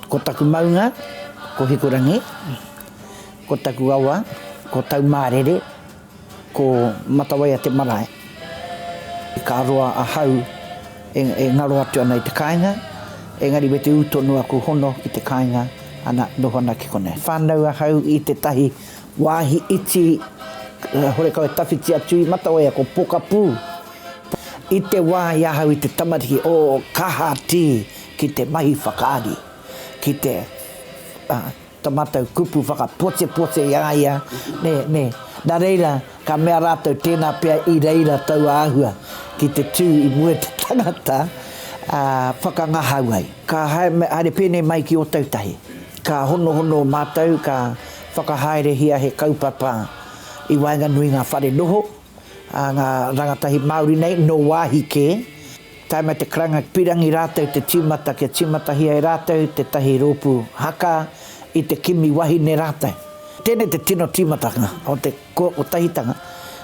Ko taku maunga, ko Hikurangi, ko taku awa, ko Taumārere, ko Matawaia te marae. Ka roa ahau e ngaro atu ana i te kāinga, engari me te ū tonu aku hono ki te kāinga, ana, noho ana ki konei. Whānau ahau i tētahi wāhi iti, horekau e tawhiti atu i Matawaia, ko Pokapū. I te wā i ahau i te tamariki, oh, kaha tī ki te mahi whakaari, ki te, ta matou kupu whakapotepote i a ia, ne, ne. Na reira, ka mea ratou tena pea i reira taua ahua ki te tu i mua i te tangata, a, whakangahau ai. Ka haere penei mai ki Otautahi. Ka honohono matou, ka whakahaerehia he kaupapa i waenganui nga whare noho, a nga rangatahi Maori nei, no wahi ke. Tae mai te karanga pirangi rātou te tīmata kia tīmatahia e rātou tētahi rōpū haka i te kimi wahine rātou. Tēnei te tino tīmatanga o te kotahitanga.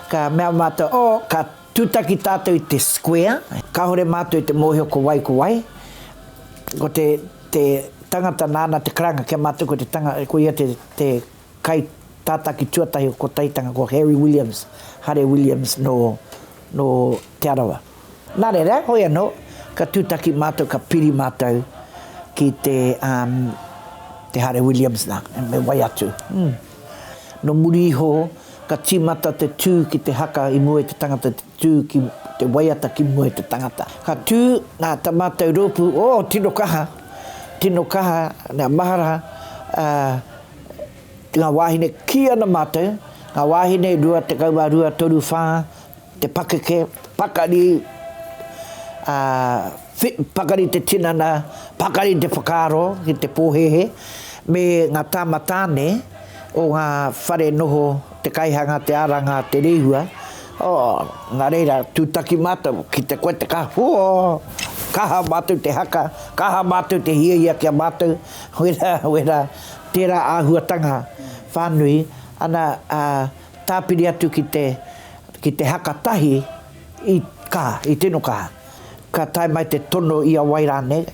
Ka mea mātou, oh, ka tūtaki tātou i te square, kāore mātou i te mōhio ko wai ko wai, ko te, te tangata nāna te karanga ki a mātou ko te tanga, ko ia te, te kai tātaki tuatahi o kotahitanga ko Harry Williams, Hare Williams nō, nō Te Arawa. Nā reira, hoi anō, ka tūtaki mātou, ka piri mātou ki te, um, te Hare Williams nā, me wai atu. Mm. Nō muri iho, ka tīmata te tū ki te haka i mua i te tangata, te tū ki te waiata ki mua i te tangata. Ka tū, nā, tā mātou rōpū, oh, tino kaha, tino kaha, nā, mahara, uh, ngā wāhine, kī ana mātou, ngā wāhine 22, toru, whā, Te pakeke, pakari, ā, fit, pakari te tinana, pakari te whakaaro ki te pōhēhē, me ngā tāma tāne o ngā whare noho, te kaihanga, te aranga, te rehua, oh, nā reira, tūtaki mātou ki te koe te kaha, oh, kaha mātou te haka, kaha mātou te hiahia ki a mātou, wera, wera, tērā āhuatanga whānui, ana, ā, tāpiri atu ki te, ki te haka tahi i kaha, i tino kaha. Ka tae mai te tono i a wai rānei,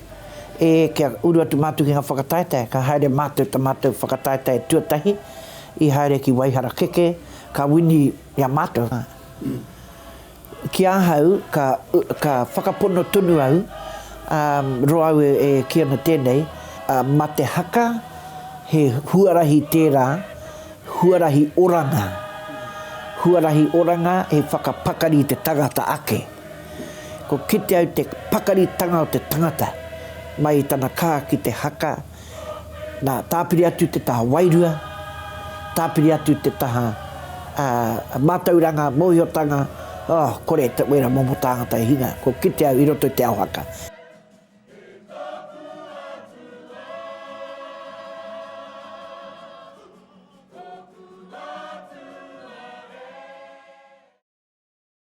e, kia uru atu mātou ki ngā whakataetae, ka haere mātou ta mātou whakataetae tuatahi, i haere ki Waiharakeke, ka wini i a mātou. Ki ahau, ka, ka whakapono tonu au, ā, roa au e, e kī ana tēnei, ā, ma te haka he huarahi tērā Huarahi oranga Huarahi oranga he whakapakari i te tangata ake. Ko kite au te pakaritanga o te tangata mai i tana kaha ki te haka, nā, tāpiri atu te taha wairua, tāpiri atu te taha mātauranga, mōhiotanga, oh, kore wera momo tāngata e hinga, ko kite au i roto i te ao haka.